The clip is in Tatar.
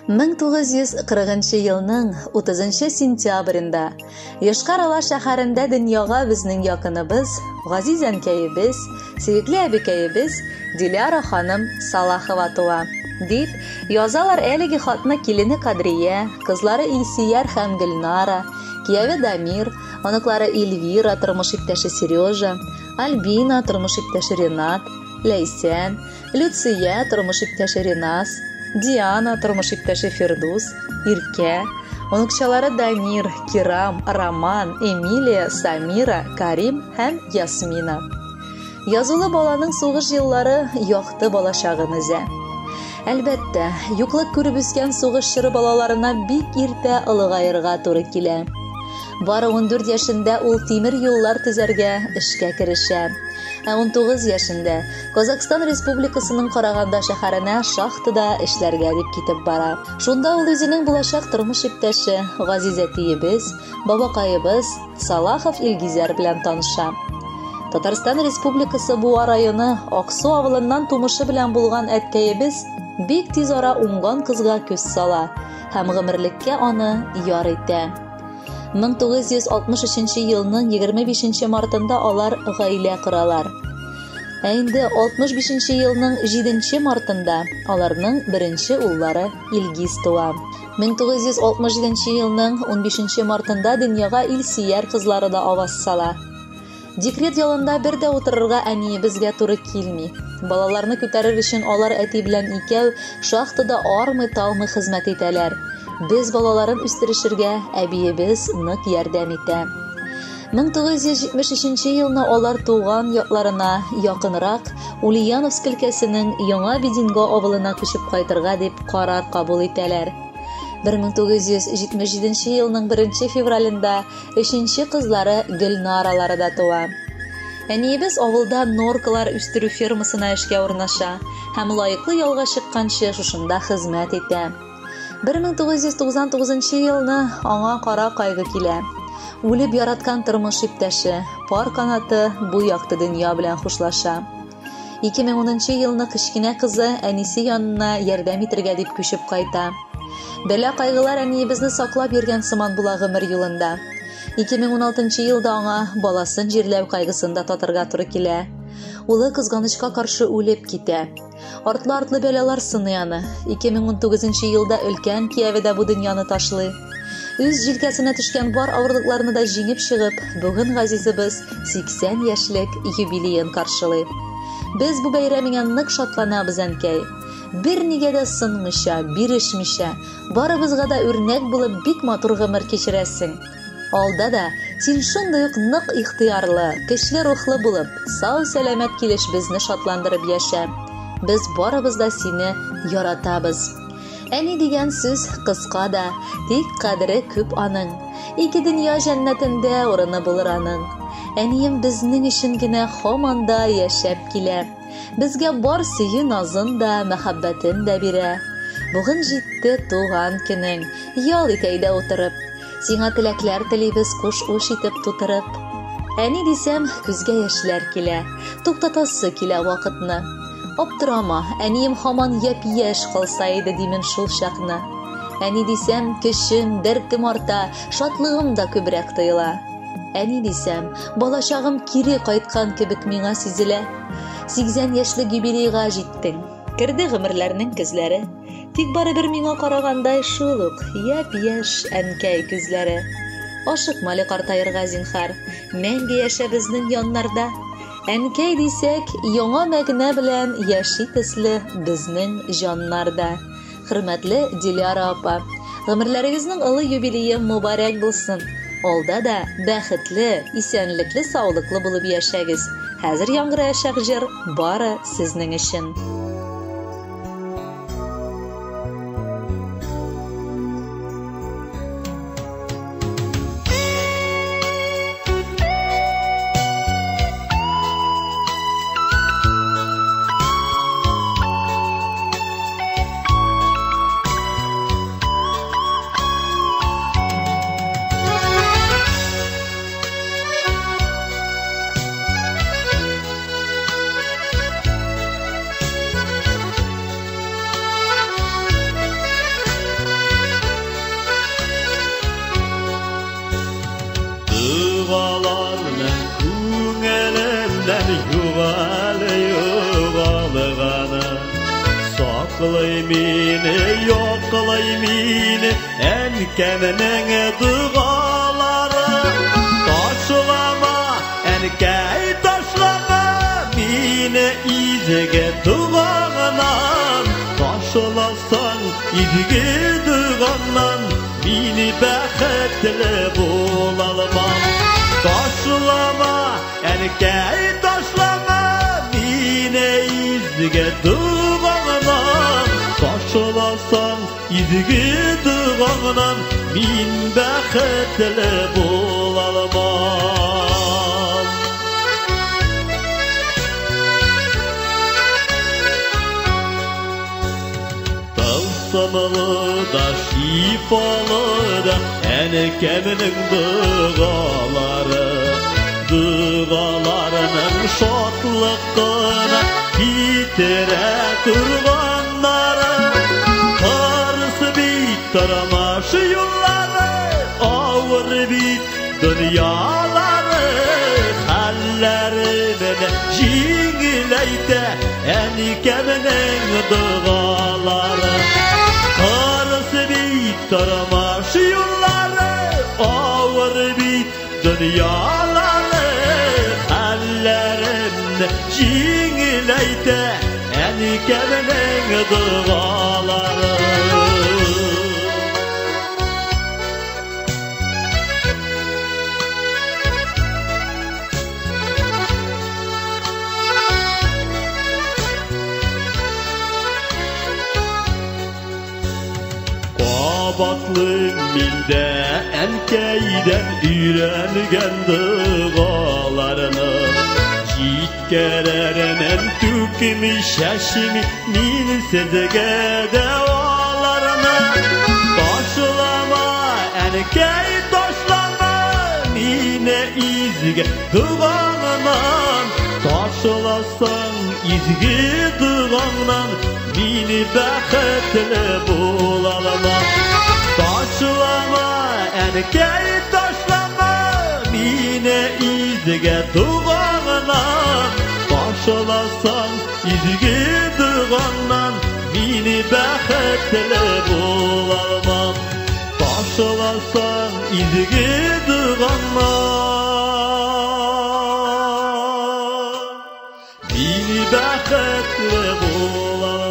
1940 елның 30 сентябрендә Йошкар-Ола шәһәрендә дөньяга безнең якыныбыз, газиз әнкәебез, сөекле әбекәебез Диляра ханым Салахова туа. Дип язалар әлеге хатны килене Кадрия, кызлары Илсияр һәм Гөлнара, кияве Дамир, оныклары Эльвира, тормыш иптәше Сережа, Альбина, тормыш иптәше Ренат, Ләйсән, Люция, тормыш иптәше Ренас, Диана, тормыш иптәше Фирдус, Иркә, оныкчалары Дамир, Кирам, Роман, Эмилия, Самира, Карим һәм Ясмина. Язулы баланың сугыш еллары якты балачагын өзә. Әлбәттә, юклык күреп үскән сугыш чоры балаларына бик иртә олыгаерга туры килә. Бары 14 яшендә ул тимер юллар төзәргә эшкә керешә. Ә 19 яшендә Казахстан Республикасының Караганда шәһәренә шахтада эшләргә дип китеп бара. Шунда ул үзенең булачак тормыш иптәше, газиз әтиебез, бабакаебыз Салахов Илгизәр белән таныша. Татарстан Республикасы Буа районы Аксу авылыннан тумышы белән булган әткәебез бик тиз ара уңган кызга күз сала һәм гомерлеккә аны яр итә. 1963 елның 25 мартында алар гаилә коралар. Ә инде 65 елның 7 мартында аларның беренче уллары Илгиз туа. 1967 елның 15 мартында дөньяга Илсияр кызлары да аваз сала. Декрет ялында бер дә утырырга әниебезгә туры килми. Балаларны күтәрер өчен алар әти белән икәү шахтада армый-талмый хезмәт итәләр. Без балаларын үстерешергә әбиебез нык ярдәм итә. 1973 елны алар туган якларына якынрак Ульяновск өлкәсенең Яңа Бединго авылына күчеп кайтырга дип карар кабул итәләр. 1977 елның 1 февралендә Өченче кызлары Гөлнаралары да туа. Әниебез авылда норкалар үстерү фермасына эшкә урнаша һәм лаеклы ялга чыкканчы шушында хезмәт итә. 1999 елны аңа кара кайгы килә. Үлеп яраткан тормыш иптәше, пар канаты бу якты дөнья белән хушлаша. 2010 елны кечкенә кызы әнисе янына ярдәм итергә дип күчеп кайта. Бәла кайгылар әниебезне саклап йөргән сыман була гомер юлында. 2016 елда аңа баласын җирләү кайгысын да татырга туры килә. Улы кызганычка каршы үлеп китә. Артлы-артлы бәлалар сыный аны. 2019 елда өлкән кияве дә бу дөньяны ташлый. Үз җилкәсенә төшкән бар авырлыкларны да җиңеп чыгып, бүген газизыбыз 80 яшьлек юбилеен каршылый. Без бу бәйрәмеңә нык шатланабыз, әнкәй. Бернигә дә сынмыйча, бирешмичә, барыбызга да үрнәк булып бик матур гомер кичерәсең. Алда да син шундый ук нык ихтыярлы, көчле рухлы булып, сау-сәламәт килеш безне шатландырып яшә. Без барыбыз да сине яратабыз. Әни дигән сүз кыска да, тик кадере күп аның. Ике дөнья җәннәтендә урыны булыр аның. Әнием безнең өчен генә һаман да яшәп килә. Безгә бар сөю назын да, мәхәббәтен дә бирә. Бүген җитте туган көнең, ял ит әйдә утырып. Сиңа теләкләр телибез куш уш итеп тутырып. Әни дисәм, күзгә яшьләр килә, туктатасы килә вакытны. Аптырама, әнием һаман япь-яшь калса иде димен шул чакны. Әни дисәм, көчем, дәртем арта, шатлыгым да күбрәк тоела. Әни дисәм, балачагым кире кайткан кебек миңа сизелә. 80 яшьлек юбилейга җиттең. Керде гомерләрнең көзләре. Тик барыбер миңа карагандай шул ук япь-яшь әнкәй күзләре. Ашыкма әле картаерга, зинхар, мәңге яшә безнең яннарда. Әнкәй дисәк, яңа мәгънә белән яши төсле безнең җаннарда. Хөрмәтле Диляра апа, гомерләрегезнең олы юбилее мөбарәк булсын. Алда да бәхетле, исәнлекле, саулыклы булып яшәгез. Хәзер яңгыраячак җыр бары сезнең өчен. Саклый мине, яклый мине әнкәмнең догалары. Ташлама, әнкәй, ташлама мине изге догаңнан. Ташласаң изге догаңнан, мин бәхетле булалмам. Ташлама, әнкәй, ташлама мине изге догаңнан. Ташласаң изге догаңнан, мин бәхетле булалмам. Тылсымлы да, шифалы да әнкәмнең догалары. Догаларының шатлык кына китерә торганнары. Кырыс бит тормыш юллары, авыр бит дөньялары. Хәлләремне җиңеләйтә әнкәмнең догалары. Кырыс бит тормыш юллары, авыр бит дөньялары. Хәлләремне җиңеләйтә әнкәмнең догалары. Кабатлыйм мин дә әнкәйдән өйрәнгән догаларны. Җиткерермен түкми чәчми мин сезгә дәваларны. Ташлама, әнкәй, ташлама мине изге догаңнан. Ташласаң изге догаңнан, мин бәхетле булалмам. Ташлама, әнкәй, ташлама мине изге догаңнан. Ташласаң изге догаңнан, мин бәхетле булалмам. Ташласаң изге догаңнан, мин бәхетле булалмам.